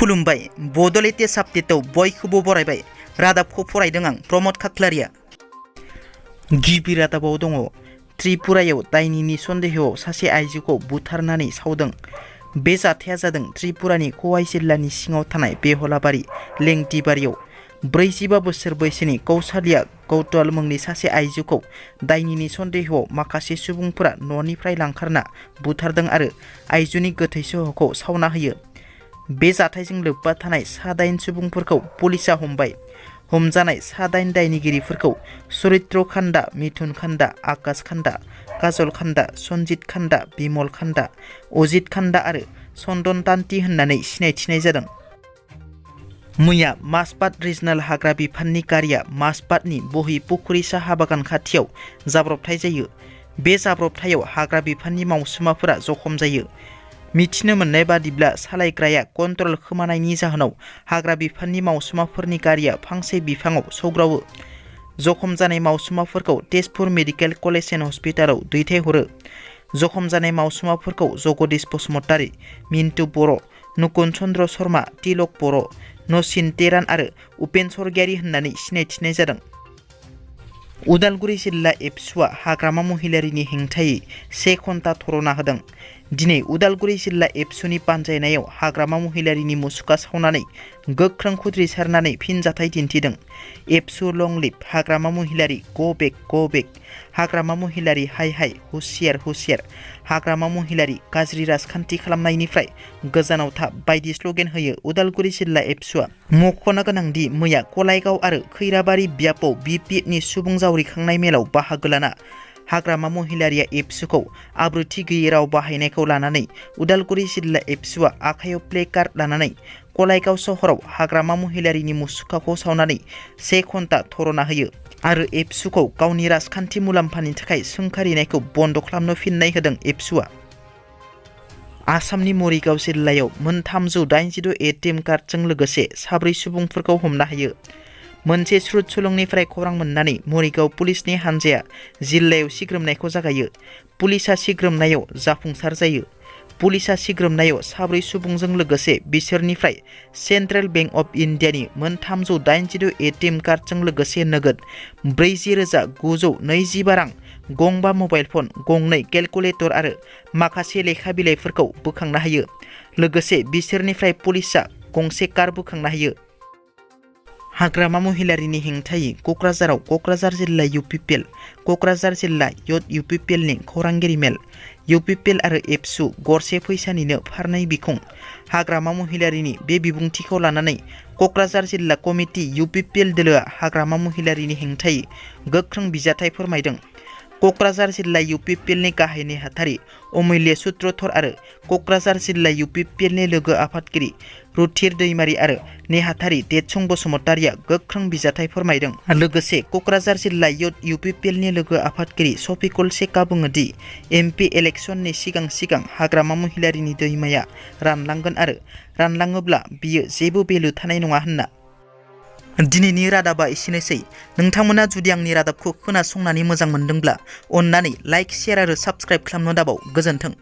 खुलुमबाय बड' लेटेस्ट आपडेटआव बयखौबो बरायबाय। रादाबखौ फरायदों आं प्रमद खाख्लारिया। गिबि रादाबाव दङ त्रिपुरायाव दायनिनि सन्देहआव सासे आइजोखौ बुथारनानै सावदों। बे जाथाया जादों त्रिपुरानि खवाइ जिल्लानि सिङाव थानाय बेहलाबारि लेंटिबारियाव 45 बोसोर बैसोनि कौसालिया गौतल मुंनि सासे आइजोखौ दायनिनि सन्देहआव माखासे सुबुंफोरा न'निफ्राय लांखारना बुथारदों आरो आइजोनि गोथै सहखौ सावना होयो। बे जाथायजों लोब्बा थानाय सा-8 सुबुंफोरखौ पुलिसा हमबाय। हमजानाय सा-8 दायनिगिरिफोरखौ सरित्र खान्दा, मिथुन खान्दा, आकाश खान्दा, काजल खान्दा, सन्जित खान्दा, बिमल खान्दा, अजित खान्दा आरो चन्दन तान्ति होननानै सिनायथिनाय जादों। मैया माजबाद रिजनाल हाग्रा बिफाननि गारिया माजबादनि बहि पुखुरी साहा बागान खाथियाव जाब्रबथाय जायो। बे जाब्रबथायाव हाग्रा बिफाननि मावसुमाफोरा जखम जायो। मिथिनो मोननाय बादिब्ला सालायग्राया कन्ट्रल खोमानायनि जाहोनाव हाग्रा बिफाननि मावसुमाफोरनि गारिया फांसे बिफाङाव सौग्रावो। जखम जानाय मावसुमाफोरखौ तेजपुर मेडिकेल कलेज एन्ड हस्पिटालाव दैथायहरो। जखम जानाय मावसुमाफोरखौ जगदीश बसुमतारी, मिन्टु बर', नुकुन चन्द्र शर्मा, तिलक बर', नसिन तेरान आरो उपेन सरगियारि होननानै सिनायथिनाय जादों। उदालगुरि जिल्ला एबसुआ हाग्रामा महिलारिनि हेंथायै 1 घन्टा धरना होदों। दिनै उदालगुरि जिल्ला एबसुनि बानजायनायाव हाग्रामा महिलारिनि मुसुखा सावनानै गोख्रों खुद्रिसारनानै फिनजाथाय दिन्थिदों। एबसु लं लिभ हाग्रामा महिलारि, गो बेक गो बेक, हाग्रामा महिलारि हाय हाय, हुसियार हुसियार, हाग्रामा महिलारि गाज्रि राजखान्थि खालामनायनिफ्राय गोजानाव था बायदि स्ल'गेन होयो उदालगुरि जिल्ला एबसुआ। मख'नो गोनांदि मैया कलायगाव आरो खैराबारि बियाबाव BPFनि सुबुं जावरिखांनाय मेलाव बाहागो लाना हाग्रामा महिलारिया एबसुखौ आब्रुथि गैयै राव बाहायनायखौ लानानै उदालगुरि जिल्ला एबसुआ आखायाव प्ले कार्ड लानानै कलायगाव सहराव हाग्रामा महिलारिनि मुसुखाखौ सावनानै 1 घन्टा धरना होयो आरो एबसुखौ गावनि राजखान्थि मुलाम्फानि थाखाय सोंखारिनायखौ बन्द' खालामनो फिननाय होदों एबसुआ। आसामनि मरिगाव जिल्लायाव मोन 382 ATM कार्डजों लोगोसे 4 सुबुंफोरखौ हमनो हायो। मोनसे श्रुत सुलुंनिफ्राय खौरां मोननानै मरिगाव पुलिसनि हानजाया जिल्लायाव सिग्रोमनायखौ जागायो। पुलिसा सिग्रोमनायाव जाफुंसार जायो। पुलिसा सिग्रोमनायाव 4 सुबुंजों लोगोसे बिसोरनिफ्राय सेन्ट्रेल बेंक अफ इन्डियानि मोन 382 ATM कार्डजों लोगोसे नोगोद 40,925 रां, गंबा मबाइल फन, गंनै केलकुलेटर आरो माखासे लेखा बिलाइफोरखौ बोखांनो हायो। लोगोसे बिसोरनिफ्राय पुलिसा गंसे कार बोखांनो हायो। हाग्रामा महिलारिनि हेंथायै क'क्राझाराव क'क्राझार जिल्ला UPPL, क'क्राझार जिल्ला UPPLनि खौरांगिरि मेल। UPPL आरो एबसु गरसे फैसानिनो फारनै बिखुं। हाग्रामा महिलारिनि बे बिबुंथिखौ लानानै क'क्राझार जिल्ला कमिटि UPPL दोलोआ हाग्रामा महिलारिनि हेंथायै गोख्रों बिजाथाय फोरमायदों। क'क्राझार जिल्ला UPPLनि गाहाय नेहाथारि अमूल्य सूत्रधर आरो क'क्राझार जिल्ला UPPLनि लोगो आफादगिरि रुथिर दैमारी आरो नेहाथारि देदसुं बसुमतारीया गोख्रों बिजाथाय फोरमायदों। लोगोसे क'क्राझार जिल्ला UPPLनि लोगो आफादगिरि शफिकुल शेखआ बुङो दि MP इलेक्शननि सिगां हाग्रामा महिलारिनि दैमाया रानलांगोन आरो रानलाङोब्ला बियो जेबो भेलु थानाय नङा होनना। दिनैनि रादाबा एसेनोसै। नोंथांमोना जुदि आंनि रादाबखौ खोनासंनानै मोजां मोनदोंब्ला अन्नानै लाइक, शेयार आरो साबस्क्राइब खालामनो दाबाव। गोजोन्थों।